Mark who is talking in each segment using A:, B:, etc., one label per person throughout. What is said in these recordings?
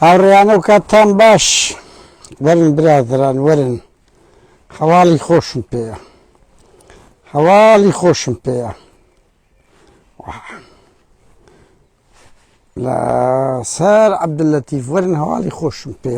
A: هاوڕێیانە و کاتتان باش وەرن برادران وەرن هەواڵی خۆشم پێیە هەواڵی خۆشم پێیە لە سەر عەبدولەتیف وەرن هەواڵی خۆشم پێ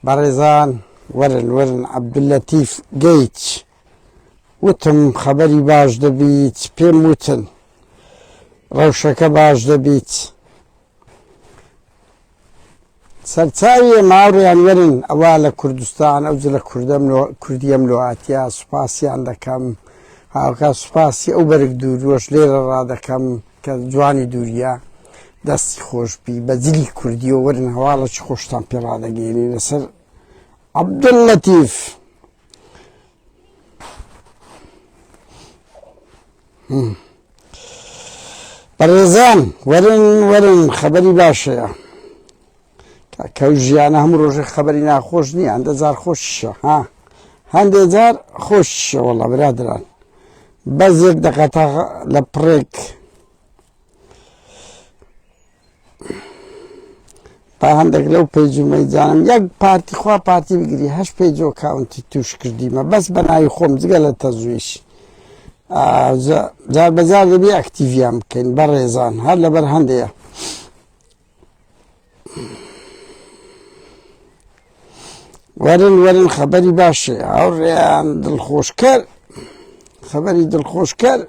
A: بەڕێزان وەرن وەرن عەبدولەتیف گەیت وتم خەبەری باش دەبیت پێم وتن ڕەوشەکە باش دەبیت سەرچاوی ئێمە هاوڕێیان وەرن ئەوە لە کوردستان ئەو جلە کوردەم لۆ کوردیەم لۆ هاتیە سوپاسیان دەکەم هاوکات سوپاسی ئەو بەرگ دووروەش لێرە ڕادەکەم کە جوانی دووریە دەستی خۆشبی بە جلی کوردیەوە وەرن هەواڵێکی خۆشتان پێ ڕادەگەێنی لەسەر عەبدوللەتیف بەڕێزان وەرن وەرن خەبەری باشەیە کە ژیانە هەموو ڕۆژێک خەبەری ناخۆش نییە هەندە جار خۆشیشە ها هەندێ جار خۆشیشە وەڵا برادران بەس یەک دەقە تا لە پڕێک با هەندێک لەو page و مەیدانم یەک پارتی خوا پارتی بگری هەش page و account ی توش کردیمە بەس بە ناوی خۆم جگە لە تەزویش جار بەجار دەبی active یان بکەین بەڕێزان هەر لەبەر هەندەیە وەرن وەرن خەبەری باشێ هاوڕێیان دڵخۆشکەر خەبەری دڵخۆشکەر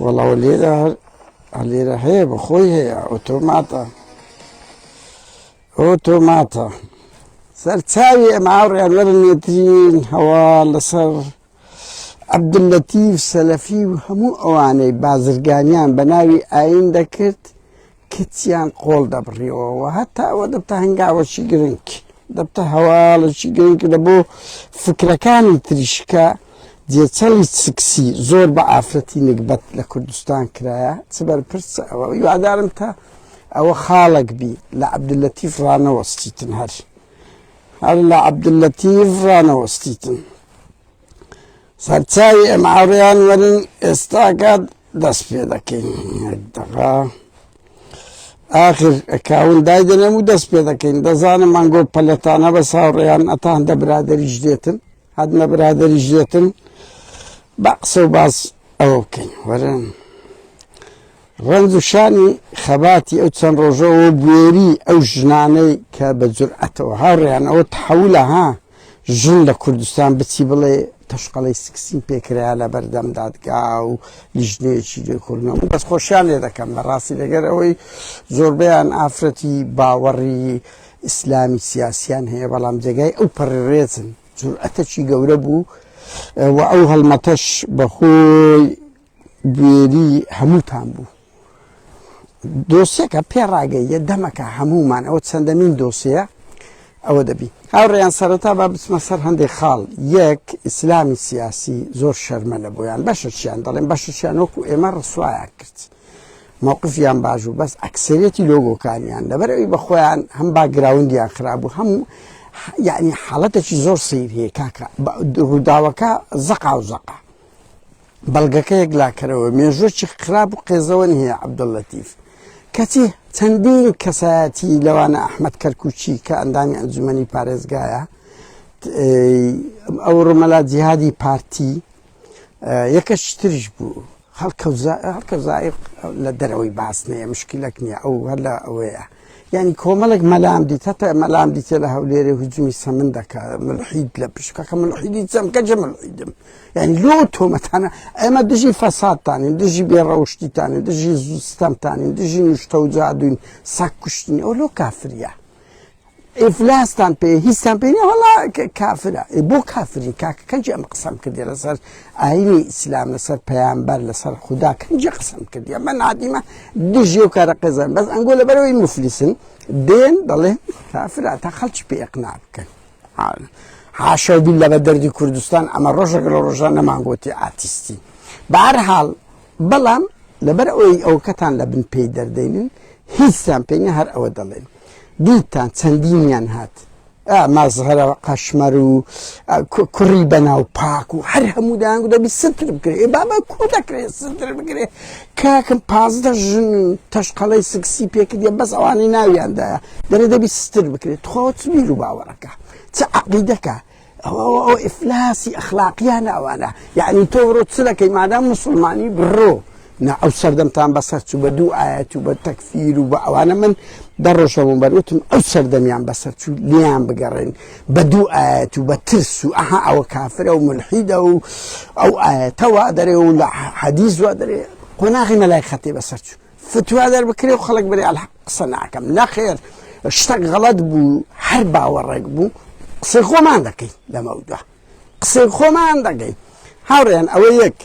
A: وەڵاوە لێرە هەر لێرە هەیە بەخۆی هەیە ئۆتۆماتە ئۆتۆماتە سەرچاوی ئەمە هاوڕێیان وەرن نوێترین هەواڵ لەسەر عەبدوللەتیف سەلەفی و هەموو ئەوانەی بازرگانیان بە ناوی ئاین دەکرد کچیان قۆڵ دەبڕیەوە و هەتا ئەوە دەبتە هەنگاوەکی گرنگ دەبتە هەواڵێکی گرنگ لە بۆ فکرەکانی تریشکە جێچەڵی سکسی زۆر بە ئافرەتی نگبەت لە کوردستان کرایە چ بەرپرس ئەوە هیوادارم تا ئەوە خاڵک بی لە عەبدوللەتیف ڕانەوەستیتن هەر هەر لە عەبدوللەتیف ڕانەوەستیتن سەرچاوی ئەم هاوڕێیان وەرن ئێستاکە دەست پێ دەکەین دەغا ئاخر account دایدەنێم و دەست پێ دەکەین دەزانم ئەنگۆ پەلەتانە بەس هاوڕێیان ئەتا هەندە برادەریش دێتن هەدنە برادەریش دێتن بە قسە و باس ئەوە بکەین وەرن ڕەنج و شانی خەباتی ئەو چەند ڕۆژەوە بوێری ئەو ژنانەی کە بە جورئەتەوە هاوڕێیان ئەوە تحولە ها ژن لە کوردستان بچی بڵێ تەشقەڵەی سکسیم پێکرا لە بەردەم دادگا و لیژنەیەکی لێکۆڵینەوە من دەستخۆشیان لێ دەکەم لە ڕاستی لەگەر ئەوەی زۆربەیان ئافرەتی باوەڕی ئیسلامی سیاسیان هەیە بەڵام جێگای ئەو پەڕی ڕێزن جورئەتەکی گەورە بوو و ئەو هەڵمەتەش بەهۆی بوێری هەمووتان بوو دۆسیەکە پێ ڕاگەیە دەمەکە هەموومان ئەوە چەندەمین دۆسیە ئەوە دەبی هاوڕێیان سەرەتا با بچمە سەر هەندێک خاڵ یەک ئیسلامی سیاسی زۆر شەرمە لە بۆیان بەشەکیان دەڵێن بەشەکیان وەکو ئێمە ڕسوایان کرد موقفیان باش و بەس ئەکسەرەتی لۆگۆکانیان لەبەر ئەوی بە خۆیان هەم background یان خراپ بوو هەم یعنی حاڵەتێکی زۆر سیر هەیە کاکە ڕووداوەکە زەقا و زەقا بەڵگەکە یەکلاکەرەوە مێژووەکی خراپ و قێزەوەن هەیە عەبدوللەتیف کەچی چەندین کەسایەتی لەوانە ئەحمەد کەرکوچی کە ئەندامی ئەنجومەنی پارێزگایە ئەو ڕمەلا جیهادی پارتی یەکەش تریش بوو هەڵکە زائق لە دەرەوەی باس نیە مشکلەک نییە ئەو هەر لە ئەوەیە یانی کۆمەڵێک مەلام دیت هەتا مەلام دیتە لە هەولێرێ هجومی سەمن دەکا ملحید لە پشکەکە ملحیدی چەم کەجە ملحیدم یعنی لۆ تۆمەتانە ئێمە دژی فەسادتانین دژی بێڕەوشتیتانین دژی ستەمتانین دژی نوشتە و جادوین سەگ کوشتنی ئەو لۆ کافریە ئیفلاستان پێ هیچتان پێ نیە وەڵا کافرە ئێ بۆ کافرین کاکە کەنجی ئەم قسەم کردی لەسەر ئاینی ئیسلام لەسەر پەیامبەر لەسەر خودا کەنجی قسەم کردی ئەمە نادیمە دژی و کارە قێزان بەس ئەنگۆ لەبەرەوەی مفلیسن دێن دەڵێ کافرە تا خەڵکی پێ ئەقنا بکەن حاشا و بیللە بە دەردی کوردستان ئەمە ڕۆژێک لە ڕۆژان نەمانگۆتی ئاتیستی بەهەرحاڵ بەڵام لەبەر ئەوەی ئەوکەتان لە بن پێی دەردەینن هیچتان پێ نیە هەر ئەوە دەڵێن دیتان چەندینیان هات. مەزهرە قەشمەر و کوڕی بەناو پاک و هەر هەموو دایان دەبی ستر بکرێ. ئێ بابا کو دەکرێت ستر بکرێ؟ کاکم 15 ژن تەشقەڵەی سکسی پێکردە، بەس ئەوانەی ناویاندایە دەرێ دەبی ستر بکرێت. تخوا چ بیر و باوەڕەکە، چ عەقیدەکە؟ ئەوە ئیفلاسی ئەخلاقیانە ئەوانە. یعنی تۆ بڕۆ چ دەکەی مادام مسلمانی؟ بڕۆ نا ئەو سەردەمتان بەسەر چوو بە دوو ئاەت و بە تەکفیر و بە ئەوانە. من دە ڕۆژەوە بەروتم ئەو سەردەمیان بەسەر چوو، لیان بگەڕێن بە دوو ئاەت و بە ترس و ئەها ئەوە کافرە و ملحیدە و ئەو ئاەتەوە دەرێ و لە حەدیث وا دەرێ. قۆناغی مەلای خەتێ بەسەر چوو، فتوا دەربکرێ و خەڵک بەرێ ئەلحەق. قسە ناکەم، نەخێر، شتێک غەڵەت بوو، هەر باوەڕێک بوو، قسەی خۆمان دەکەین، لەمەودوا قسەی خۆمان دەکەین. هاوڕێیان ئەوە یەک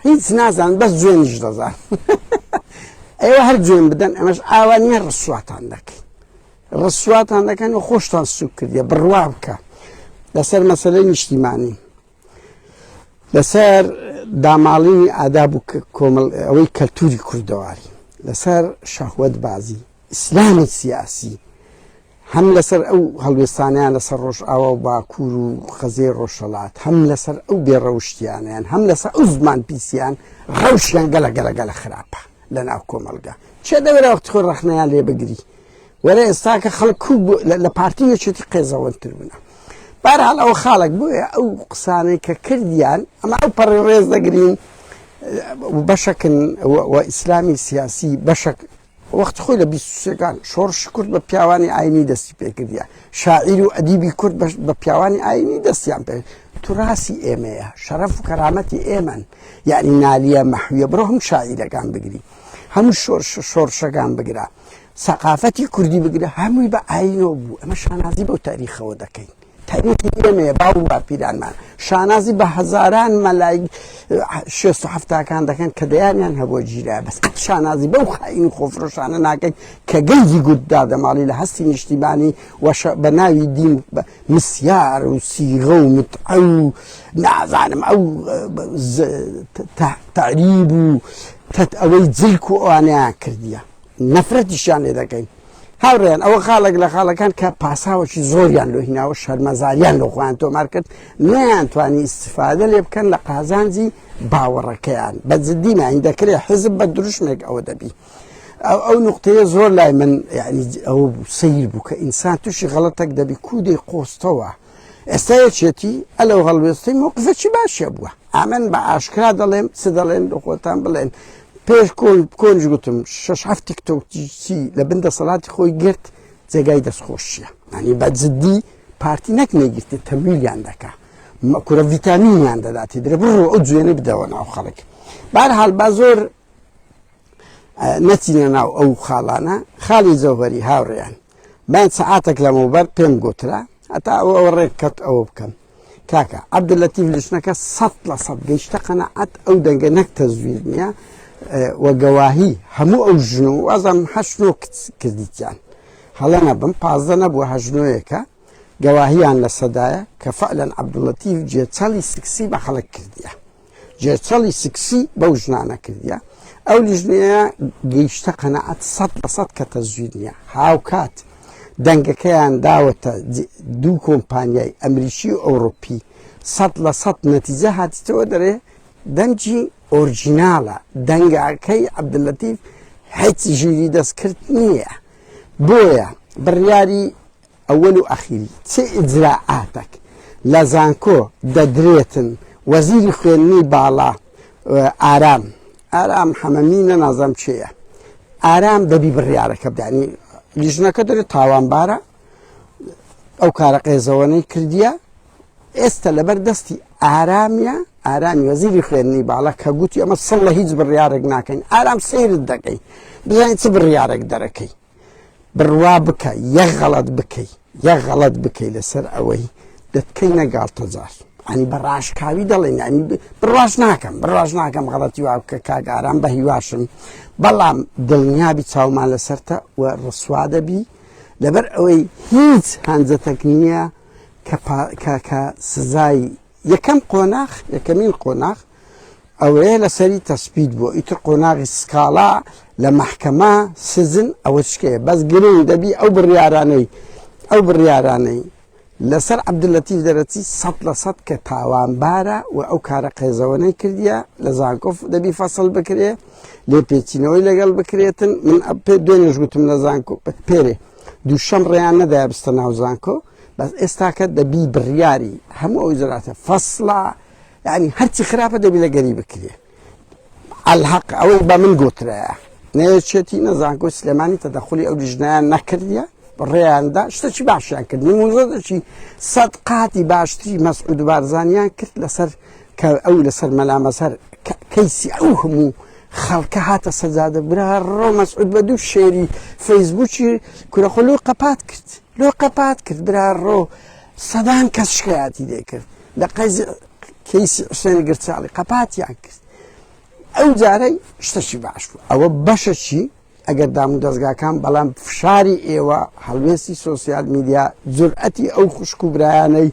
A: هیچ نازان، بەس جوێنیش دەزان. ئێوە هەر جوێن بدەن، ئەمەش ئاوا نییە، ڕسواتان دەکەین، ڕسواتان دەکەن و خۆشتان سوک کردیە. بڕوا بکە لەسەر مەسەلەی نیشتیمانی، لەسەر داماڵینی ئاداب و کۆمەڵ، ئەوەی کەلتوری کوردەواری، لەسەر شەهوەت بازی، ئیسلامی سیاسی، هەم لەسەر ئەو هەڵوێستانیان لەسەر ڕۆژئاوا و باکوور و خەزێ ڕۆژهەڵات، هەم لەسەر ئەو بێڕەوشتیانیان، هەم لەسەر ئەو زمان پیسیان، ڕەوشیان گەلە گەلە گەلە خراپە لە ناو کۆمەڵگا. چێ دەوێت وەختی خۆی ڕەخنەیان لێ بگری؟ وەرە ئێستا کە خەڵک کو لە پارتی یەکێتی قێزەوەنتر بوونە. بارحاڵ ئەوە خاڵک بۆیە ئەو قسانەی کە کردیان ئەمە ئەو پەڕی ڕێز دەگرین بەشەکن و ئیسلامی سیاسی بەشەک. وەخت خۆی لە 23ەکان شۆڕش کورد بە پیاوانی ئاینی دەستی پێکردە، شاعیر و ئەدیبی کورد بە پیاوانی ئاینی دەستیان پێ. توراسی ئێمەیە، شەرەف و کەرامەتی ئێمەن. یعنی نالیە، مەحویە، بڕۆ هەموو شاعیرەکان بگری، هەموو شۆڕشەکان بگرە، سەقافەتی کوردی بگرە، هەمووی بە ئاینەوە بوو. ئەمە شانازی بەو تاریخەوە دەکەین، تاریخی ئێمەیە، باو و باپیرانمان. شانازی بە هەزاران مەلای شێست و حەفتاکان دەکەن کە دەیانیان هەبووە گیرا، بەس قەت شانازی بەو خائین و خۆفرۆشانە ناکەین کە گەنجی گوت دادەماڵی لە هەستی نیشتیمانی و بە ناوی دین مسیار و سیغە و متعە و نازانم ئەو تەعریب و تەت ئەوەی جلک و ئەوانەیان کردیە. نەفرەتیشیان لێ دەکەین. هاوڕێیان ئەوە خاڵێک لە خاڵەکان کە پاساوەکی زۆریان لۆ هیناوە، شەرمەزاریان لۆ خۆیان تۆمار کرد، نەیانتوانی ئیستفادە لێ بکەن لە قازانجی باوەڕەکەیان. بە جدی ماین دەکرێت حزب بە دروشمێک ئەوە دەبی. ئەو نقطەیە زۆر لای من یعنی ئەو سیر بوو کە ئینسان تووشی غەڵەتێک دەبی کوودەی قۆستەوە. ئێستا یەکێتی ئەلەو هەڵوێستی موقفێکی باشە بووە. ئەمن بە ئاشکرا دەڵێم، چ دەڵێن لە خۆتان بڵێن. پێش کۆن کۆنج گوتم شەش هەفت تیکتۆکچی لە بن دەسەڵاتی خۆی گرت، جێگای دەستخۆشیە. ینی بە جدی پارتی نەک نەیگرتێ، تەمویلیان دەکا، کورە ڤیتامینیان دەداتی، درێ بڕۆ ئەو جوێنە بدەوە ناو خەڵک. بارحاڵ با زۆر نەچینە ناو ئەو خاڵانە. خاڵی جەوهەری هاوڕێیان، من سەعاتێک لەمەوبەر پێم گوترا هەتا ئەوە ئەوە ڕێک کەت ئەوە بکەم. کاکە عەبدولەتیف لیژنەکە 100% گەیشتە قەناعەت ئەو دەنگە نەک تەزویر نییە و گەواهی هەموو ئەو ژن و وازم هەشت نۆ کردیتیان، هەڵە نەبم 15 نەبووە، هەژنۆیەکە گەواهیان لە سەدایە کە فعلەن عەبدولەتیف جێچەڵی سکسی بە خەڵک کردیە، جێچەڵی سکسی بەو ژنانە کردیە. ئەو لیژنەیە گەیشتە قەناعەت 100% کە تەزویر نییە. هاوکات دەنگەکەیان داوەتە دوو کۆمپانیای ئەمریکی و ئەوروپی، 100% نەتیجە هاتیتەوە دەرێ دەنگی ئۆرجیناڵە، دەنگەکەی عەبدولەتیف هیچ ژیری دەستکرد نییە. بۆیە بڕیاری ئەوەل و ئەخیری چ ئیجرائاتەک لە زانکۆ دەدرێتن، وەزیری خوێندنی باڵا ئارام، ئارام حەمەمینە نازانم کێیە، ئارام دەبی بڕیارەکە بدانی. لیژنەکە دەرێت تاوانبارە، ئەو کارە قێزەوەنەی کردیە. ئێستا لەبەر دەستی ئارامیە، ئارامی وەزیری خوێندنی باڵا کە گوتی ئەمە سڵ لە هیچ بڕیارێک ناکەین. ئارام سەیرت دەکەی بزانین چ بڕیارێک دەرەکەی. بڕوا بکە یەک غەڵەت بکەی، یەک غەڵەت بکەی لەسەر ئەوەی دەتکەینە گاڵتەجار. ینی بە ڕاشکاوی دەڵێن، ینی بڕواش ناکەم، بڕواش ناکەم غەڵەتی وا بکە کاک ئارام، بە هیواشم، بەڵام دڵنیابی چاومان لەسەرتە و ڕسوا دەبی، لەبەر ئەوەی هیچ هەنجەتەک نییە کە سزای یەکەم قۆناخ، یەکەمین قۆناخ ئەوەیە لەسەری تەسبیت بووە، ئیتر قۆناغی سکاڵا لە مەحکەمە سزن ئەوە شکەیە. بەس گرنگ دەبی ئەو بڕیارانەی، ئەو بڕیارانەی لەسەر عەبدوللەتیف دەرەچی 100% کە تاوانبارە و ئەو کارە قێزەوەنەی کردیە لە زانکۆ دەبی فەسڵ بکرێ لێپێچینەوەی لەگەڵ بکرێتن. من پێ دوێنێش گوتم لە زانکۆ پێرێ دووشەم ڕێیان نەدایە بستە ناو زانکۆ، بەس ئێستاکە دەبی بڕیاری هەموو ئەو ئیجراتە فەسڵە، یعنی هەرچی خراپە دەبی لەگەری بکرێ. الحق ئەوەی بە من گوترایە نەیەچێتی نە زانکۆی سلێمانی تەدەخلی ئەو لیژنەیان نەکردیە، ڕێیاندا شتێکی باشیان کرد، نموزەکی سەد قاتی باشتری مەسعود بارزانیان کرد لەسەر کە ئەو لەسەر مەلامەسەر کەیسی ئەو هەموو خەڵکە هاتە سەجادە. برا ڕۆ مەسعود بە دوو شێری فەیسبوکی کورەخۆ لۆ قەپات کرد، لۆ قەپات کرد. برا ڕۆ سەدان کەس شکایەتی لێکرد لە قەیسی کەیسی حوسێن گرچاڵی قەپاتیان کرد. ئەو جارەی شتەکی باش بوو ئەوە بەشەکی ئەگەر دام و دەستگاکان، بەڵام فشاری ئێوە، هەڵوێستی سۆسیال میدیا، جورئەتی ئەو خوشک و برایانەی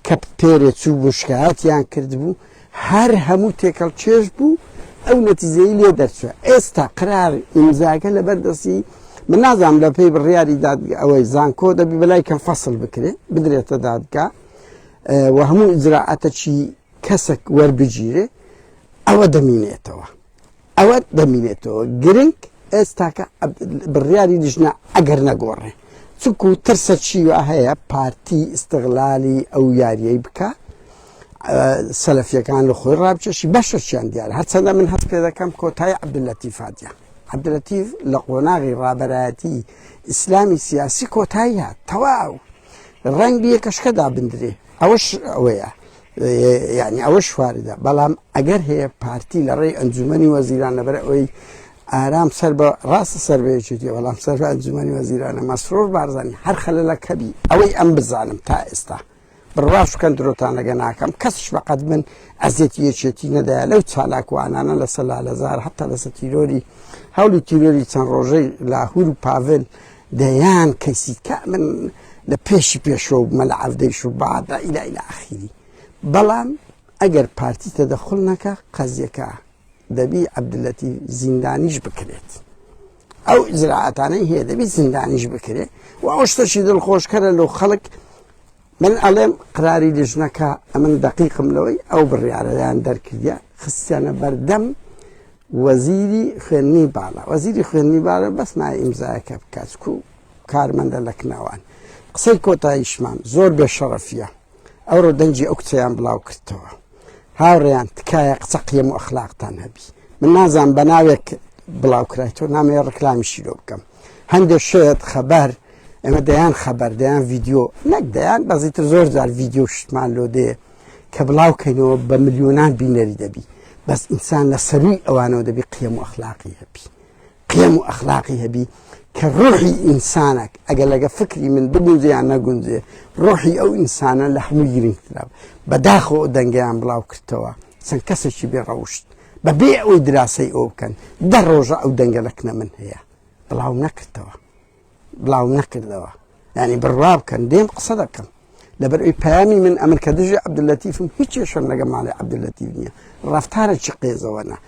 A: کە پێرێ چوو بوو شکایەتیان کردبوو، هەر هەموو تێکەڵ چێژ بوو ئەو نەتیجەی لێ دەرچوە. ئێستا قرار ئیمزاکە لەبەر دەستی من، نازانم لە پێی بڕیاری دادگا ئەوەی زانکۆ دەبی بەلای کەم فەسڵ بکرێ بدرێتە دادگا و هەموو ئیجرائاتەکی کەسێک وەربگیرێ. ئەوە دەمینێتەوە، ئەوە دەمینێتەوە. گرنگ ئێستاکە بڕیاری لیژنە ئەگەر نەگۆڕێ، چونکو ترسە چی وا هەیە پارتی ئیستغلالی ئەو یاریەی بکە، سەلەفیەکان لە خۆی ڕابچەشی بەشەکیان دیارە. هەرچەندە من هەست پێ دەکەم کۆتایی عەبدوللەتیف هاتیە، عەبدوللەتیف لە قۆناغی ڕابەرایەتی ئیسلامی سیاسی کۆتایی هات تەواو، ڕەنگ یەکەشکەدا بندرێ، ئەوەش ئەوەیە یعنی ئەوەش واردە. بەڵام ئەگەر هەیە پارتی لە ڕێی ئەنجومەنی وەزیران، لەبەر ئەوەی ئارام سەر بە ڕاستە سەر بە یەکێتی، بەڵام سەر بە ئەنجومەنی وەزیرانە، مەسرور بارزانی هەر خەلەلەک هەبی ئەوەی ئەم بزانم تا ئێستا، بڕواش بکەن درۆتان لەگە ناکەم، کەسش بەقەد من ئەزیەتی یەکێتی نەدایە لەو چالاکوانانە لەسەر لالەزار، حتا لەسەر تیرۆری هەوڵی تیرۆری چەند ڕۆژەی لاهور و پاڤل، دەیان کەسی کە من لە پێشی پێشەوە بوومە لە عەڤدەی شوبادا ئیلا ئیلا ئاخیری. بەڵام ئەگەر پارتی تەدەخول نەکا قەزیەکە دەبی عەبدولەتیف زیندانیش بکرێت، ئەو ئیجرائاتانەی هەیە دەبی زیندانیش بکرێت. و ئەو شتەشی دڵخۆشکەرە لەو خەڵک، من ئەڵێم قراری لیژنەکە ئەمن دەقیقم لەوەی ئەو بڕیارەیان دەرکردە خستیانە بەردەم وەزیری خوێندنی باڵا، وەزیری خوێندنی باڵا بەس نایە ئیمزایەکە بکات چکو کارمەندە لە کناوان. قسەی کۆتاییشمان زۆر بێ شەڕەفیە ئەوڕۆ دەنگی ئەو کچەیان بڵاو کردەوە. هاوڕێیان تکایە قسە قیەم و ئەخلاقتان هەبی. من نازانم بە ناوێک بڵاو کرایتەوە، نامەوێ ڕکلامیشی لۆ بکەم. هەندێک شت خەبەر ئێمە دەیان خەبەر دەیان ڤیدیۆ، نەک دەیان بەزیتر زۆر جار ڤیدیۆ شتمان لۆ دێ کە بڵاو کەینەوە بە ملیۆنان بینەری دەبی، بەس ئینسان لە سەروی ئەوانەوە دەبی قیەم و ئەخلاقی هەبی، قیەم و ئەخلاقی هەبی کە ڕۆحی ئینسانێک ئەگەر لەگە فکری من بگونجێ یان نەگونجێ ڕۆحی ئەو ئینسانە لە هەمووی گرنگترە. بەداخەوە دەنگیان بڵاو کردەوە چەند کەسێکی بێ ڕەوشت بەبێ ئەوەی دراسەی ئەو بکەن. 10 ڕۆژە ئەو دەنگە لە کنە من هەیە بڵاو نەکردەوە، بڵاو نەکردەوە. یعنی بڕوا بکەن دێم قسە دەکەم لەبەر ئەوی پەیامی من ئەمن کە دژی عەبدوللەتیفم هیچ کێشەم لەگە ماڵی عەبدوللەتیف نییە، ڕەفتارێکی قێزەوەنە.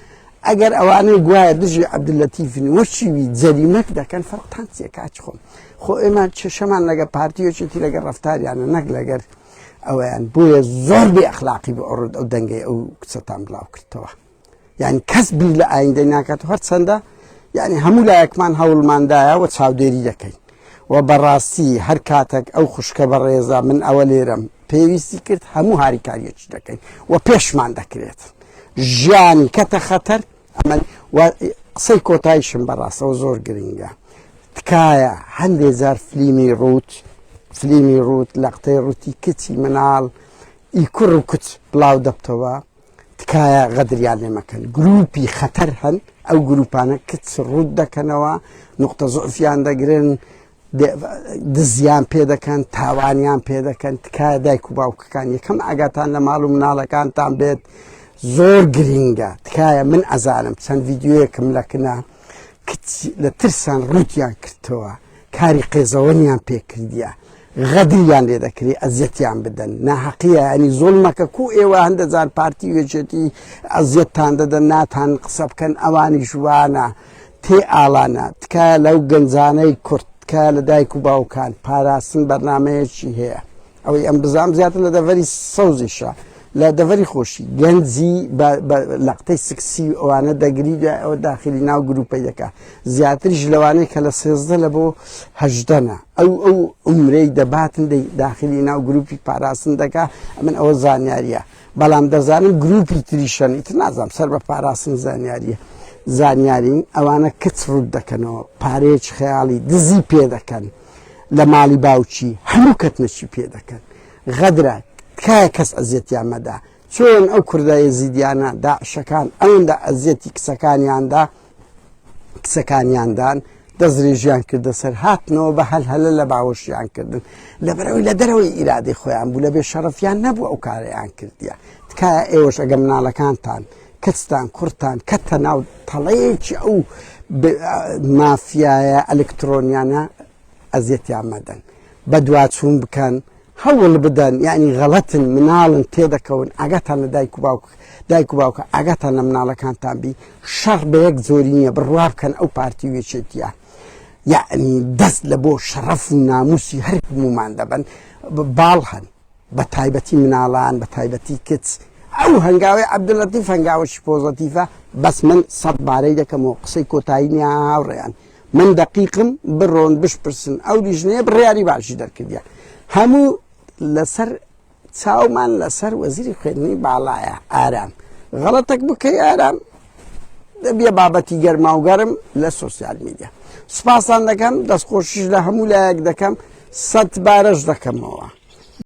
A: ئەگەر ئەوانەی گوایە دژی عەبدوللەتیفن وەچیوی جەریمەک دەکەن فەرقتان چییە کاچ خۆم؟ خۆ ئێمە کێشەمان لەگە پارتی یەکێتی لەگە ڕەفتاریانە نەک لەگەر ئەویان. بۆیە زۆر بێ ئەخلاقی بۆ ئەوڕۆ ئەو دەنگەی ئەو کچەتان بڵاو کردەوە. یعنی کەس بیر لە ئایندەی ناکات. هەرچەندە یعنی هەموو لایەکمان هەوڵماندایە و چاودێری دەکەین و بەڕاستی هەر کاتێک ئەو خوشکە بەڕێزە من ئەوە لێرەم پێویستی کرد هەموو هاریکاریەکی دەکەین و پێشمان دەکرێت ژیانی کەتە خەتەر ئەمە. قسەی کۆتاییشم بەڕاستەوە زۆر گرنگە، تکایە هەندێ جار فلیمی ڕووت، فلیمی ڕووت، لەقتەی ڕووتی کچی مناڵ ئی کوڕ و کچ بڵاو دەبتەوە، تکایە غەدریان لێ مەکەن. گروپی خەتەر هەن، ئەو گروپانە کچ ڕووت دەکەنەوە، نقطە زعفیان دەگرن، دزیان پێ دەکەن، تاوانیان پێ دەکەن. تکایە دایک و باوکەکان یەکەم ئاگاتان لە ماڵ و مناڵەکانتان بێت، زۆر گرینگە. تکایە من ئەزانم چەند ڤیدیۆیەکم لەکنە کچ لە ترسان ڕووتیان کردەوە، کاری قێزەوەنیان پێکردیە، غەدریان لێ دەکرێ، ئەزیەتیان بدەن، ناحەقیە، ینی زۆڵمەکە کو ئێوە هەندە جار پارتی وێچێتی ئەزیەتتان دەدەن ناتان قسە بکەن، ئەوانیش وانە تێ ئاڵانە. تکایە لەو گەنجانەی کورد، تکایە لە دایک و باوکان، پاراستن بەرنمەیەکی هەیە. ئەوەی ئەم بزانم زیاتر لە دەڤەری سەوزیشە لە دەڤەری خۆشی گەنجی بە لەقتەی سکسی و ئەوانە دەگری دوای ئەوە داخلی ناو گروپە یەکە زیاتریش لەوانەیە کە لە 13 لە بۆ هەژدەنە ئەو ئەو عمرەی دەباتن دەی داخلی ناو گروپی پاراستن دەکا من ئەوە زانیاریە بەڵام دەزانم گروپی تریشەن ئیتر نازانم سەر بە پاراستن زانیاریە زانیارین ئەوانە کچ ڕوت دەکەنەوە پارەیەکی خەیاڵی دزی پێ دەکەن لە ماڵی باوکی هەموو کەتنەکی پێ دەکەن غەدرە تکایە کەس ئەزیەتیان مەدا چۆن ئەو کوردە ئێزیدیانە داعشەکان ئەوەندە ئەزیەتی کچەکانیاندا کچەکانیاندان دەستدرێژیان کردە سەر هاتنەوە بە هەل هەلە لە باوەشیان کردن لەبەرەوەی لە دەرەوەی ئیرادەی خۆیان بوو لە بێ شەڕەفیان نەبوو ئەو کارەیان کردیە تکایە ئێوەش ئەگە مناڵەکانتان کچتان کوڕتان کەتە ناو تەڵەیەکی ئەو مافیایە ئەلکترۆنیانە ئەزیەتیان مەدەن بەدواچوون بکەن هەوڵ بدەن یعنی غەڵەتن مناڵن تێدەکەون ئاگاتان لە دایک و باوک دایک و باوکە ئاگاتان لە مناڵەکانتان بی شەڕ بە یەک زۆری نییە بڕوا بکەن ئەو پارتی و یەکێتیە یعنی دەست لە بۆ شەڕەف و ناموسی هەر هەمومان دەبن باڵ هەن بە تایبەتی مناڵان بە تایبەتی کچ ئەو هەنگاوی عەبدولەتیف هەنگاوەکی پۆزەتیفە بەس من سەد بارەی دەکەمەوە قسەی کۆتایی نییە هاوڕێیان من دەقیقم بڕۆن بشپرسن ئەو لیژنەیە بڕیاری باشی دەرکردە هەموو لەسەر چاومان لەسەر وەزیری خوێندنی باڵایە ئارام غەڵەتەک بکەی ئارام دەبیە بابەتی گەرما و گەرم لە سۆسیال میدیا سوپاسان دەکەم دەستخۆشیش لە هەموو لایەک دەکەم سەد بارەش دەکەمەوە.